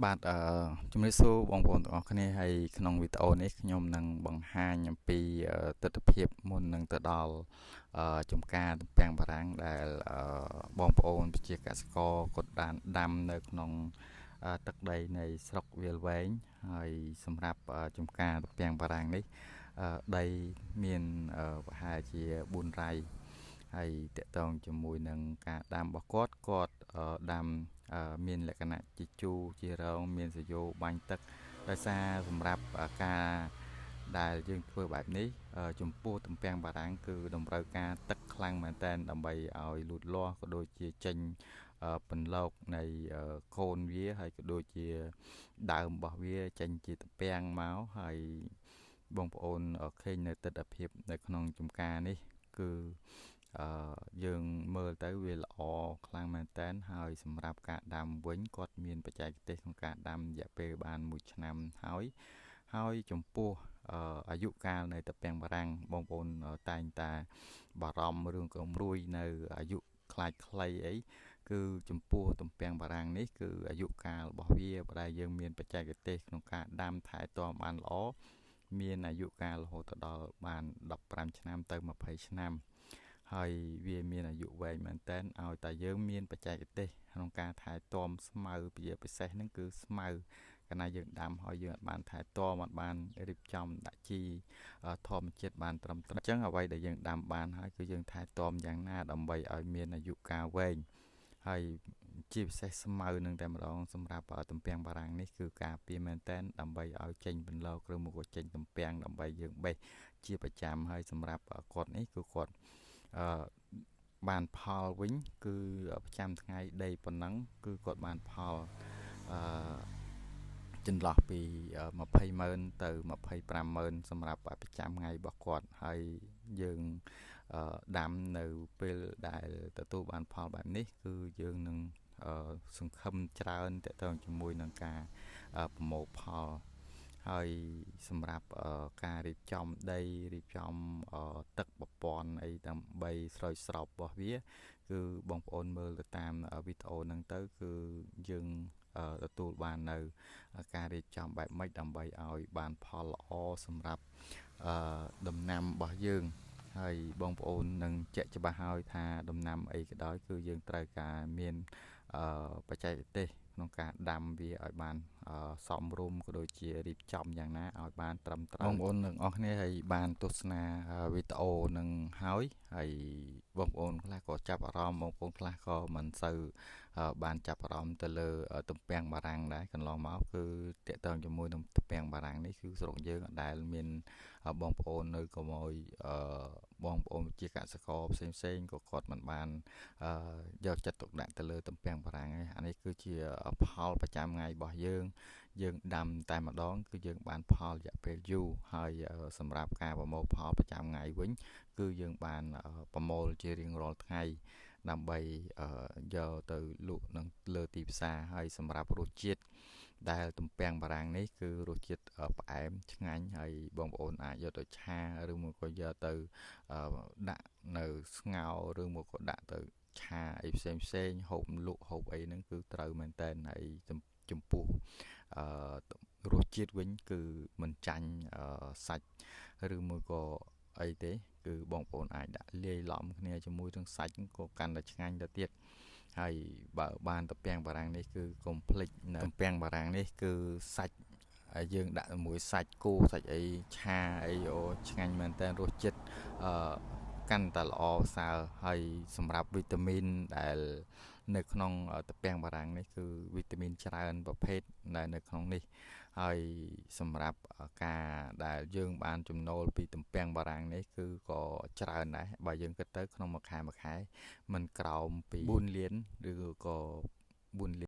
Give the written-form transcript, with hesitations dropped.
បាទអឺជំរាបសួរបងប្អូនទាំងអស់គ្នាហើយក្នុងវីដេអូនេះខ្ញុំនឹងបង្ហាញអំពីទិដ្ឋភាពមុននឹងទៅដល់ចំការទំពាំងបារាំងដែលបងប្អូនប្រជាកសិករគាត់បានដាំនៅក្នុងទឹកដីនៃស្រុកវាលវែងហើយសម្រាប់ចំការទំពាំងបារាំងនេះដីមានប្រហែលជា4រៃហើយតកតងជាមួយនឹងការដាំរបស់គាត់គាត់ដាំមានលក្ខណៈជាជូរជារងមានសយោបាញ់ទឹកដោយសារសម្រាប់ការដែលយើងធ្វើបែបនេះចំពោះទំពាំងបារាំងគឺតម្រូវការទឹកខ្លាំងមែនទែនដើម្បីឲ្យលូតលាស់ក៏ដូចជាចេញពន្លកនៃកូនវាហើយក៏ដូចជាដើមរបស់វាចេញជាទំពាំងមកហើយបងប្អូនឃើញនៅទិដ្ឋភាពនៅក្នុងចំការនេះគឺយើងមើលទៅវាល្អខ្លាំងមែនតើហើយសម្រាប់ការដាំវិញគាត់មានបច្ចេកទេសក្នុងការដាំរយៈពេលបាន1ឆ្នាំហើយហើយចំពោះអាយុកាលនៃទំពាំងបារាំងបងប្អូនតែងតែបារម្ភរឿងកម្រួយនៅអាយុខ្លាចខ្លីអីគឺចំពោះទំពាំងបារាំងនេះគឺអាយុកាលរបស់វាដែលយើងមានបច្ចេកទេសក្នុងការដាំថែទាំបានល្អមានអាយុកាលរហូតដល់បាន15ឆ្នាំទៅ20ឆ្នាំហើយវាមានអាយុវែងមែនតើឲ្យតែយើងមានបច្ចេកទេសក្នុងការថែទាំស្មៅជាពិសេសហ្នឹងគឺស្មៅកាលណាយើងដាំហើយយើងអត់បានថែទាំអត់បានរៀបចំដាក់ជីធម្មជាតិបានត្រឹមត្រូវអញ្ចឹងអ្វីដែលយើងដាំបានហើយគឺយើងថែទាំយ៉ាងណាដើម្បីឲ្យមានអាយុកាលវែងហើយជាពិសេសស្មៅនឹងតែម្ដងសម្រាប់ទំពាំងបារាំងនេះគឺការពារមែនតើដើម្បីឲ្យចេញពន្លកឬមកក៏ចេញទំពាំងដើម្បីយើងបេះជាប្រចាំហើយសម្រាប់គាត់នេះគឺគាត់បានផលវិញគឺប្រចាំថ្ងៃដីប៉ុណ្ណឹងគឺគាត់បានផលចន្លោះពី200,000ទៅ250,000សម្រាប់ប្រចាំថ្ងៃរបស់គាត់ហើយយើងដាំនៅពេលដែលទទួលបានផលបែបនេះគឺយើងនឹងសង្ឃឹមច្រើនទាក់ទងជាមួយនឹងការប្រមូលផលហើយសម្រាប់ការរៀបចំដីរៀបចំទឹកប្រព័ន្ធអីដើម្បីស្រោចស្រពរបស់វាគឺបងប្អូនមើលទៅតាមវីដេអូហ្នឹងទៅគឺយើងទទួលបាននៅការរៀបចំបែបម៉េចដើម្បីឲ្យបានផលល្អសម្រាប់ដំណាំរបស់យើងហើយបងប្អូននឹងជាក់ច្បាស់ហើយថាដំណាំអីក៏ដោយគឺយើងត្រូវការមានបច្ចេកទេសក្នុងការដាំវាឲ្យបានសមរម្យក៏ដូចជារៀបចំយ៉ាងណាឲ្យបានត្រឹមត្រូវបងប្អូនទាំងអស់គ្នាហើយបានទស្សនាវីដេអូនឹងហើយហើយបងប្អូនខ្លះក៏ចាប់អារម្មណ៍បងប្អូនខ្លះក៏មិនសូវបានចាប់អារម្មណ៍ទៅលើទំពាំងបារាំងដែរកន្លងមកគឺតាក់ទងជាមួយនឹងទំពាំងបារាំងនេះគឺស្រុកយើងអត់ដែលមានបងប្អូននៅក៏មកបងប្អូនជាកសិករផ្សេងៗក៏គាត់មិនបានយកចិត្តទុកដាក់ទៅលើទំពាំងបារាំងឯងអានេះគឺជាផលប្រចាំថ្ងៃរបស់យើងយើងដាំតែម្ដងគឺយើងបានផលរយៈពេលយូរហើយសម្រាប់ការប្រមូលផលប្រចាំថ្ងៃវិញគឺយើងបានប្រមូលជារៀងរាល់ថ្ងៃដើម្បីយកទៅលក់នឹងលើទីផ្សារហើយសម្រាប់រសជាតិដែលទំពាំងបារាំងនេះគឺរសជាតិផ្អែមឆ្ងាញ់ហើយបងប្អូនអាចយកទៅឆាឬមួយក៏យកទៅដាក់នៅស្ងោរឬមួយក៏ដាក់ទៅឆាអីផ្សេងផ្សេងហូបលក់ហូបអីហ្នឹងគឺត្រូវមែនតើហើយចំពោះរសជាតិវិញគឺមិនចាញ់សាច់ឬមួយក៏អីទេគឺបងប្អូនអាចដាក់លាយឡំគ្នាជាមួយនឹងសាច់ក៏កាន់តែឆ្ងាញ់ទៅទៀតហើយបើបានទំពាំងបារាំងនេះគឺកុំភ្លេចនៅទំពាំងបារាំងនេះគឺសាច់យើងដាក់ជាមួយសាច់គោសាច់អីឆាអីអូឆ្ងាញ់មែនតើរសជាតិកាន់តែល្អសើហើយសម្រាប់វីតាមីនដែលនៅក្នុងទំពាំងបារាំងនេះគឺវីតាមីនច្រើនប្រភេទដែលនៅក្នុងនេះហើយសម្រាប់ការដែលយើងបានចំណូលពីទំពាំងបារាំងនេះគឺក៏ច្រើនដែរបើយើងគិតទៅក្នុងមួយខែមួយខែមិនក្រោមពី4លានឬក៏4លាន